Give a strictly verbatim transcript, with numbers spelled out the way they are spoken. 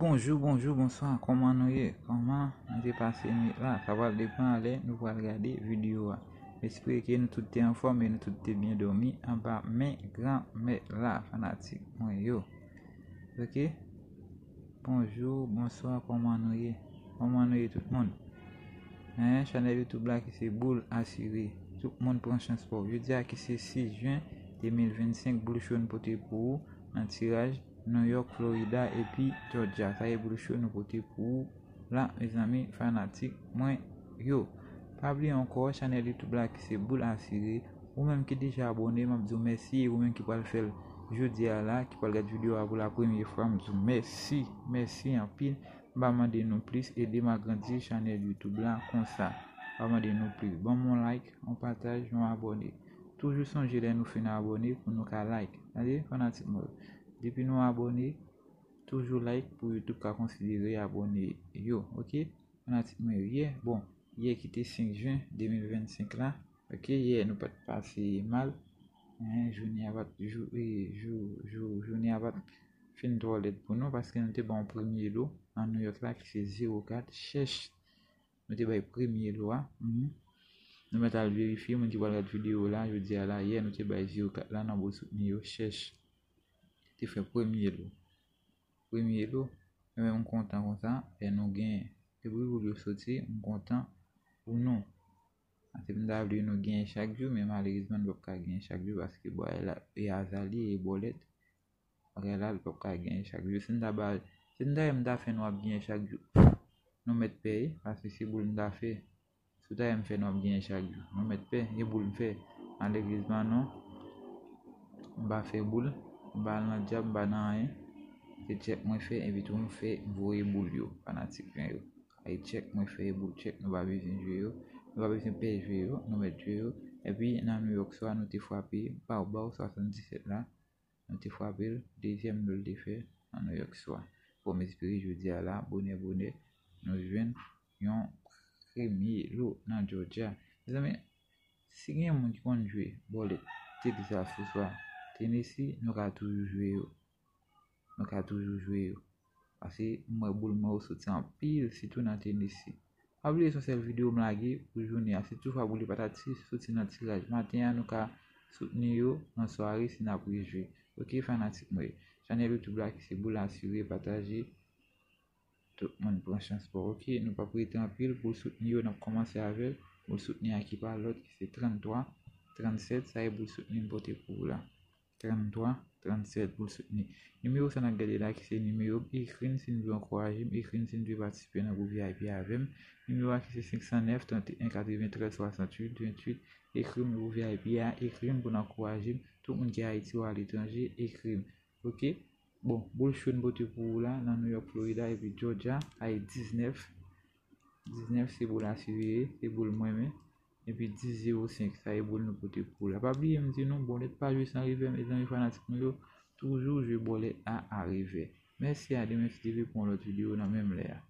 Bonjou, bonjou, bonswa, kòman nou ye? Kòman nou te pase nwit la? Sa pral depann lè nou pral gade videyo a. M espere ke nou tout te anfòm e nou tout te byen dòmi anba men Granmèt la, fanatik mwen yo. Ok? Bonjou, bonswa, kòman nou ye? Kòman nou ye tout moun? Hein, chanèl YouTube la ki se Boul Asire. Tout moun pran chans pa w. Jodi a ki se sis jen de mil vennsenk, Boul Cho n pote pou ou nan tiraj New York, Florida epi Georgia. Sa e Boul Cho nou pote pou ou la, mezanmi, fanatik mwen yo. Pa bliye ankò, chanèl YouTube la ki se Boul Asire. Ou menm ki deja abòne, m ap di w mèsi. E ou menm ki pral fè l jodi a la, ki pral gade videyo a pou la premye fwa, m di w mèsi, mèsi anpil. M pa mande nou plis, ede m agrandi chanèl YouTube la konsa. M pa mande nou plis. Ban m yon like, yon pataj, yon abòne. Toujou sonje lè nou fin abòne pou nou ka like. Tande, fanatik mwen yo. Depi nou abòne, toujou like pou YouTube ka konsidere abòne yo, ok? Fanatik mwen yo, yè, bon, yè ki te senk jen de mil vennsenk la, ok, yè nou pa t pase mal, hein, jounen an pa t, jou, e, jou, jou, jounen an pa t fin twò lèd pou nou, paske nou te ba yon premye lo nan New York la, ki se zewo kat, chèch, nou te bay premye lo a, mhm. Nou mèt al verifye, moun ki pral gad videyo la, jodi a la, yè nou te bay zewo kat la nan boul soutni yo, chèch te fè premye lo. Premye lo, mwen menm m kontan konsa, e nou genyen. Depi boul yo soti, m kontan pou nou. Paske m ta vle nou genyen chak jou, men malerezman nou p ap ka genyen chak jou paske bagay la e aza li ye, e bòlèt. Bagay la, li p ap ka genyen chak jou. Si n ta ba, si n ta, m ta fè nou ap genyen chak jou, nou mèt peye, paske se boul m ta fè. Si w ta wè m fè nou ap genyen chak jou, nou mèt pè, e boul m fè. Malerezman non, m pa fè boul, m pa nan djab, m pa nan anyen. Se tchèk mwen fè, epi tou m fè, m voye boul yo, fanatik mwen yo. E tchèk mwen fè, e boul tchèk, nou pa bezwen jwe yo, nou pa bezwen pè jwe yo, nou mèt jwe yo. Epi nan New York swa, nou te frape Bow Bow swasanndisèt la. Nou te frape l, dezyèm lo l te fè nan New York swa. Bon, m espere jodi a la, bonè, bonè, nou jwenn yon premye lo nan Georgia. Mezanmi, si gen moun ki konn jwe bòlèt Texas oswa Tennessee, nou ka toujou jwe yo. Nou ka toujou jwe yo. Paske m wè boul mwen yo soti anpil, sitou nan Tennessee. Pa bliye se yon sèl videyo m lage pou jounen an. Si toutfwa boul yo pa ta ti, soti nan tiraj maten an, nou ka soutni yo nan sware si n ap rejwe. Ok, fanatik mwen yo. Chanèl YouTube la ki se Boul Asire, pataje. Tout moun pran chans pa w, ok? Nou p ap rete anpil pou soutni yo, n ap kòmanse avè l. Boul soutni a ki pa lòt, ki se tranntwa trannsèt, sa e boul soutni m pote pou ou la. Tranntwa trannsèt, boul soutni. Nimewo sa n ap gade la ki se nimewo m, ekri m si n vle ankouraje m, ekri m si n vle patisipe nan gwoup V I P avè m. Nimewo a ki se senk san nèf, trant e en, katreventrèz, swasanntuit, venntuit, ekri m gwoup V I P a, ekri m pou n ankouraje m. Tout moun ki Ayiti ou aletranje, ekri m. Ok? Bon, boul cho n pote pou ou la, nan New York, Florida, epi Georgia, a e diznèf. Diznèf se boul asire, se boul mwen men. Epi dis zewo senk, sa e boul nou pote pou ou la. Pa bliye m di nou, bòlèt pa jwe san revè, mezanmi fanatik nou yo, toujou jwe bòlèt la a revè. Mèsi a Demen T V pou yon lòt videyo nan menm lè a.